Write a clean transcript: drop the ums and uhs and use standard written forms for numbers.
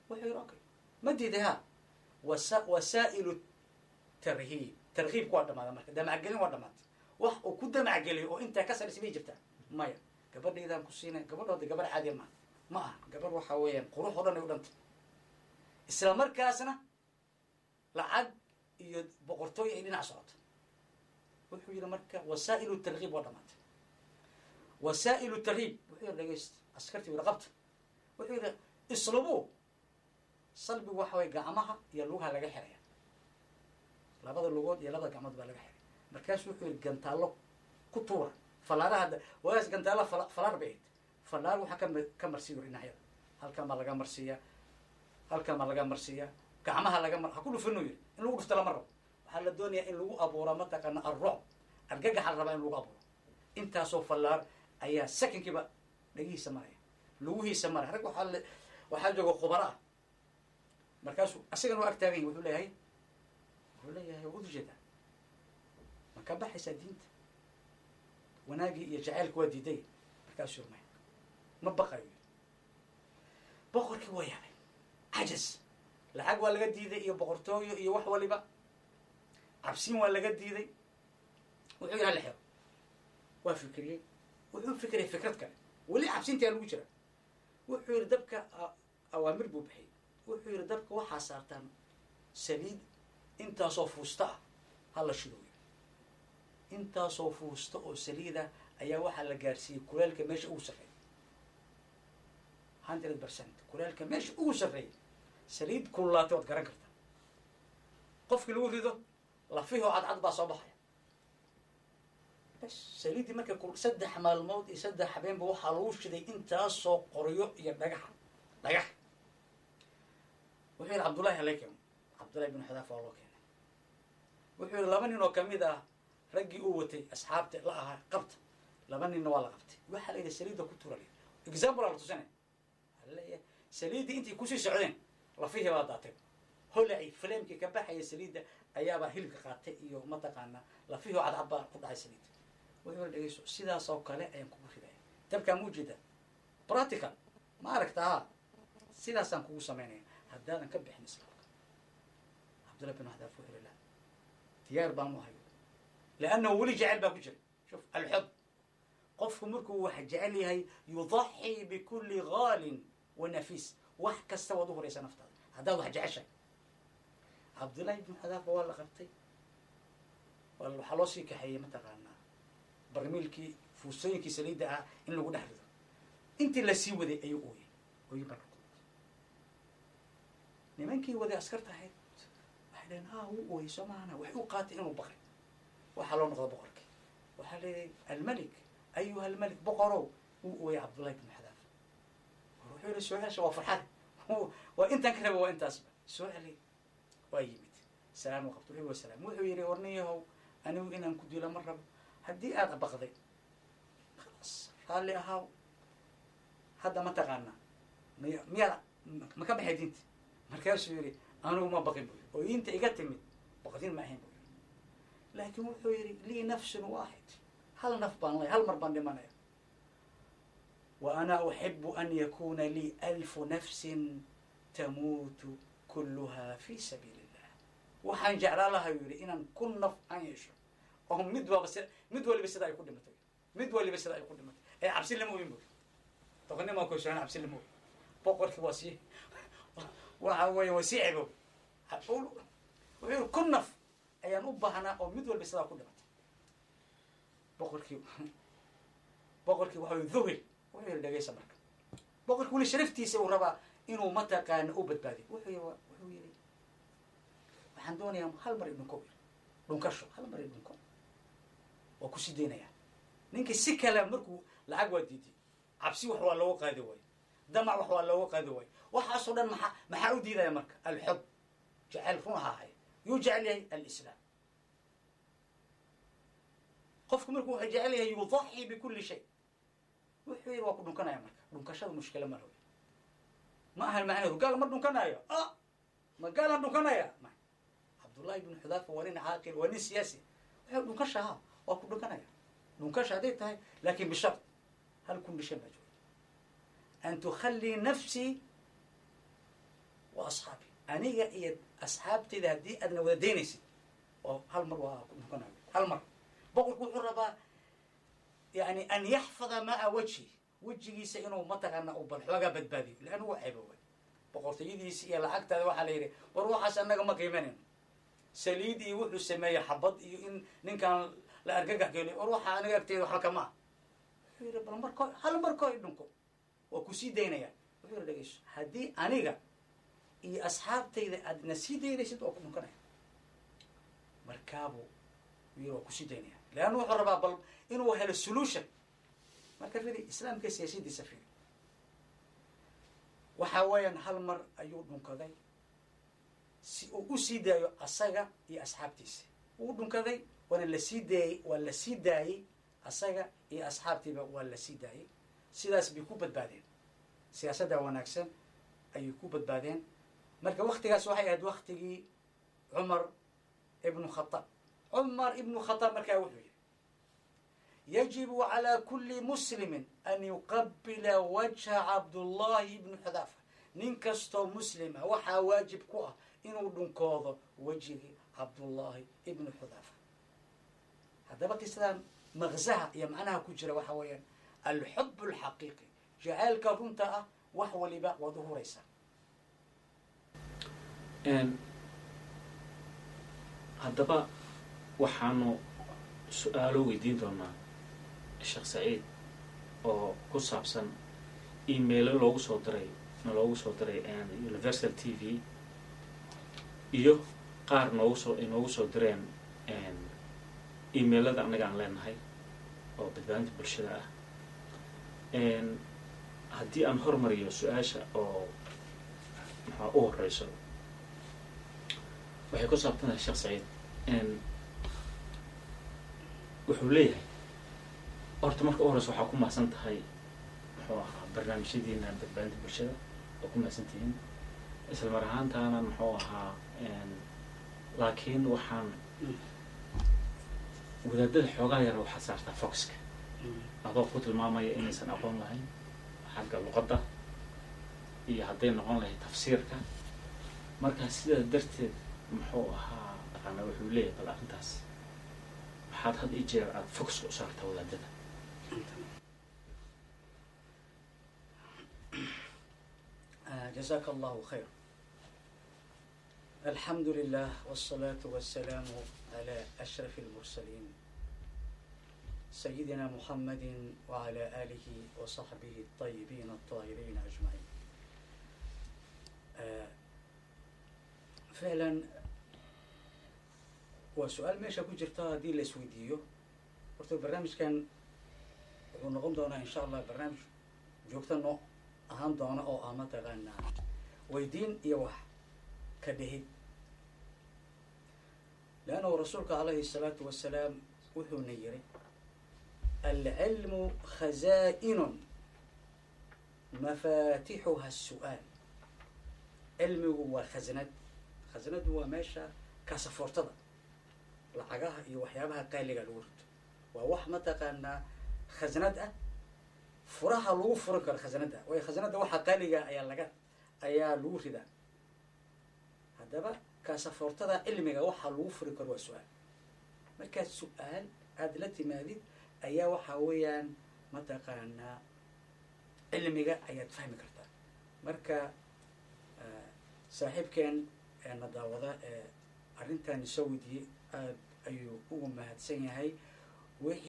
Wuxuu yidhi okay, ma diiday. Ha, wasaa'ilu tarhiib, tarhiibku waa dhamaada marka, damacgelin waa dhamaatay. Wax uu ku damacgeliyo oo intaa ka saraysa may jirtaa? Maya. Gabadhaydaan ku siinay. Gabadhooda gabar caadiya maaha, ma aha gabar, waxaa weeyaan qurux oo dhan ay u dhantay, isla markaasna lacag iyo boqortooy ay dhinac socoto. Wuxuu yidhi marka wasaa'ilu tarhiib waa dhamaatay, wasaa'ilu tarhiib. Wuxuu yidhi dhegeysta, askartii yidhi qabta. Wuxuu yidhi islubuu. Salbigu waxa waye gacmaha iyo lugaha laga xiraya, labada lugood iyo labada gacmood baa laga xiray. Markaasu wuxuu yidhi gantaallo ku tuura, falaaraha waagaas gantaalla falaar bay ahayd. Falaar waxaa ka marsiiyo dhinacyada, halkan baa laga marsiiyaa, halkan baa laga marsiiyaa, gacmaha laga mar ha ku dhufinu yidhi. In lagu dhufto lama rabo, waxaa la doonayaa in lagu abuuro mataqaana arrucb, argagaxa la rabaa in lagu abuuro. Intaasoo fallaar ayaa sakankiiba dhagihiisa maraya, lugihiisa maraya. Rag waxaa jooga khubaro ah. Markaasuu asagana waa ag taagan yahy. Wuxuu leeyahay waad ujeedaa, ma ka baxaysaa diinta? Wanaagii iyo jacaylka waa diiday. Markaasuu yiri maya, ma baqayo. Boqorkii waa yaabay, cajas. Lacag waa laga diiday iyo boqortooyo iyo wax waliba, cabsiin waa laga diiday. Wuxuu yidhi hala xiro. Waa fikriyey, wuxuu fikriyay fikrad kale, weli cabsintaa lagu jira. Wuxuu yidhi dabka, awaamir buu bixiyey. Wuxuu yidhi dabka waxaa saartaan saliid, intaasoo fuusta ah hala shidooyo. Intaasoo fuusta oo saliida ayaa waxaa la gaarsiiyey kuleelka meesha ugu sarreeyay, 100% kuleelka meesha ugu sarreeyay. Saliid kululaatay waad garan kartaa, qofkii lagu rido lafihoo cadcad baa soo baxaya. Bas saliiddii marka 3 maalmood iyo 3 habeenba waxaa lagu shiday intaasoo qoryo iyo dhagaxa dhagax. Wuxuu yidhi Cabdullahi halay keeno. Cabdullahi bin Xudaafa waa loo keenay. Wuxuu yidhi laba nin oo kamid ah raggii uu watay, asxaabta la ahaa, qabta. Laba ninna waa la qabtay. Waxaa la yidhi saliidda ku tuura. La example aa la tusinay, waxaa la leeyahay saliiddii intay kusii socdeen lafihii baa daatay, holacii flamekii ka baxaya saliidda ayaabaa hilibka qaatay iyo mataqaanaa lafihii oo cadcad baa ku dhacay saliidda. Wuxuu yidhi dhegeyso, sidaas oo kale ayaan kugu ridaya dabkaa. Ma ujeeda practical ma aragta? Ha, sidaasaan kugu samaynaya haddaadan ka bixin islaamka. Cabdullah bin Xudaafa wuxuu yihi la, diyaar baan u ahay, liannahu weli jecel baa ku jira. Shuf alxub, qofku markuu wax jecel yahay yudaxii bikuli gaalin wa nafiis, wax kasta waad u horaysaa naftaada haddaad wax jeceshahay. Cabdullahi ibn Xudaafa waa la qabtay, waxaa loo sii kaxeeyey mataqaanaa barmiilkii fuusooyinkii saliidda ah in lagu dhex rido. Intii lasii waday ayuu ooyay, ooyin baa ka timid. Nimankii waday askarta ahayd waxay dhaheen ha, wuu ooyay soo maahana. Waxay u qaatay inuu baqay. Waxaa loo noqda boqorkii, waxaa leeyahay almalik, ayuha almalik, boqorow, wuu ooyay Cabdullahi ibn Xudaafa. Wuxuu yihi soo cesha, waa farxad, waa intaan ka raba, waa intaasba soo celiy. Waa yimid, salaam u qabto. Wuxuu wa salaam. Wuxuu yidhi warniyahow, anigu inaan ku dilo ma rabo, haddii aad baqday khalaas, raalli ahaaw. Hadda ma taqaanaa miy miyaad ma ka baxay diinta? Markaasuu yidhi anigu ma baqin buu yidhi, ooyinta iga timid baqdin ma ahayn buu yidhi, laakiin wuxuu yidhi lii nafsun waaxid, hal naf baan lay, hal mar baan dhimanaya, wa ana uxibu an yakuna lii alfu nafsin tamuutu kulluha fi sabiili illah. Waxaan jeclaa laha yidhi inaan 1000 naf aan yeesho oo mid waaba si mid waliba sida ay ku dhimatay, mid waliba sida ay ku dhimatay ee cabsi lama oyin buy. Doqonnima koysaan, cabsi lama oyin. Boqorkii waa sii, waxa weeye waa sii cebow. Wuxuu yidhi 1000 naf ayaan u baahnaa oo mid walba sidaa ku dhimatay. Boqorkii waxa dhuhil. Wuxuu yidhi dhegeysa. Marka boqorkii weli sharaftiisa uu rabaa inuu mataqaana u badbaadiyo. Wuxuu yidhi waxaan doonayaa hal mar i dhunko. Yiri dhunkasho, hal mar i dhunko, waa kusii daynayaa. Ninkii si kale markuu lacag waa diiday, cabsi wax waa looga qaadi waayo, damac wax waa looga qaadi waayo, waxaasoo dhan maxaa u diidaya marka? Alxub, jecel run ahaa haya. Yuu jecel yahay? Alislaam. Qofku markuu wuxuu jecel yahay yudaxi bikuli shay. Wuxuu yidhi waa ku dhunkanaya. Marka dhunkashada mushkila ma laho, ma ahan macnaheedu gaal ma dhunkanayo. Ah, ma gaalaan dhunkanaya? Ma Cabdullahi ibnu Xudaafa waa nin caaqil, waa nin siyaasi. Wuxuu dhunkasha ha, waa ku dhunkanaya dhunkasha hadday tahay, laakin bishart, hal condition baa jooga, an tukhallii nafsii. Wa asxaabi, aniga iyo asxaabteyda haddii aadna wada daynaysid oo hal mar waa ku dhunkanaayo. Hal mar boqorku wuxuu rabaa yani an yaxfada maca wajhi, wejigiisa inuu mataqaana uu bal xoogaa badbaadiyo, leanna waa ceebowa boqortooyadiisi iyo lacagtaada. Waxaa la yidhi, war waxaas annaga ma qiimanayno. Saliid iyo wuxuu sameeyey xabad iyo in ninkan la argagax geliyo, war waxaa aniga agteyda waxba kama ah. Wuxuu yidhi, bal marko hal markoo i dhunko waa kusii daynaya. Wuxuu yidhi, dhegeyso, haddii aniga iyo asxaabtayda aadna sii daynaysid, waa ku dhunkanaya. Markaabuu yiri, waa kusii daynaya, leanna wuxuu rabaa bal inuu helo solution. Marka firi islaamka siyaasadiisa, firi. Waxa weeyaan hal mar ayuu dhunkaday si uu usii daayo asaga iyo asxaabtiisa. Wuu dhunkaday, waana la sii daayey, waa la sii daayey asaga iyo asxaabtiiba, waa la sii daayey. Sidaas bay ku badbaadeen, siyaasadda wanaagsan ayay ku badbaadeen. Marka waktigaas waxay ahayd waktigii Cumar ibnu Khataab. Cumar ibnu Khataab markaa wuxuu yihi, yajibu calى kuli muslimi an yuqabila wajha Cabdullahi ibnu Xudaafa. Nin kastoo muslima waxaa waajib ku ah inuu dhunkoodo wejigii Cabdullahi ibnu Xudaafa. Haddaba qisadan maqsaha iyo macnaha ku jira waxa weeyaan alxub alxaqiiqi, jacaylka runta ah, wax waliba waad u huraysaa. Haddaba waxaanu su-aalo weydiin doonaa Sheekh Saciid oo ku saabsan emailo loogu soo diray, na loogu soo diray Universal TV iyo qaar noogu soo inoogu soo direen emailada annaga aan leenahay oo badbaadinta bulshada ah. Haddii aan hormariyo su-aasha oo maxaa u horeyso, waxay ku saabsan tahay Sheekh Saciid. Wuxuu leeyahay, horta marka u horeysa waxaa ku mahadsan tahay, muxuu ahaa, barnaamijyadiina badbaadinta bulshada oo ku mahadsan tihiin. Isla mar ahaantaana, muxuu ahaa, laakiin waxaan wadaadada xoogaa yara waxaad saartaa focuska, adoo ku tilmaamaya inaysan aqoon lahayn xagga luqadda iyo hadday noqon lahayd tafsiirka. Marka sidaa darteed, muxuu ahaa, aqaana, wuxuu leeyahay, bal arrintaas maxaad had iyo jeer aada focuska u saartaa wadaadada? جزاك الله خير. الحمد لله والصلاة والسلام على أشرف المرسلين سيدنا محمد وعلى آله وصحبه الطيبين الطاهرين أجمعين. فعلا waa su-aal meesha ku jirta haddii la isweydiiyo. Horta barnaamijkan wuxuu noqon doonaa, insha Allah, barnaamij joogta noo ahaan doona oo ah mataqaanaa weydiin iyo wax ka dhehid, leannahu rasuulka calayhi الsalaatu wasalaam wuxuuna yiri, alcilmu khazaa'inun mafaatixuha الsu'aal. Cilmigu waa khasnad. Khasnadu waa meesha kaasafoortada lacagaha iyo waxyaabaha qaaliga lagu rito. Waa wax mataqaanaa khasnad ah, furaha lagu furan karo khasnada, waayo khasnada waxa qaaliga ayaa lagu ridaa. Haddaba kaasafoortada cilmiga waxaa lagu furi karo waa su-aal. Markaad su-aal aada la timaadid ayaa waxaa weeyaan mataqaanaa cilmiga ayaad fahmi kartaa. Marka saaxiibkeen na daawada ee arrintan soo weydiiyey aada ayuu ugu mahadsan yahay. Wixii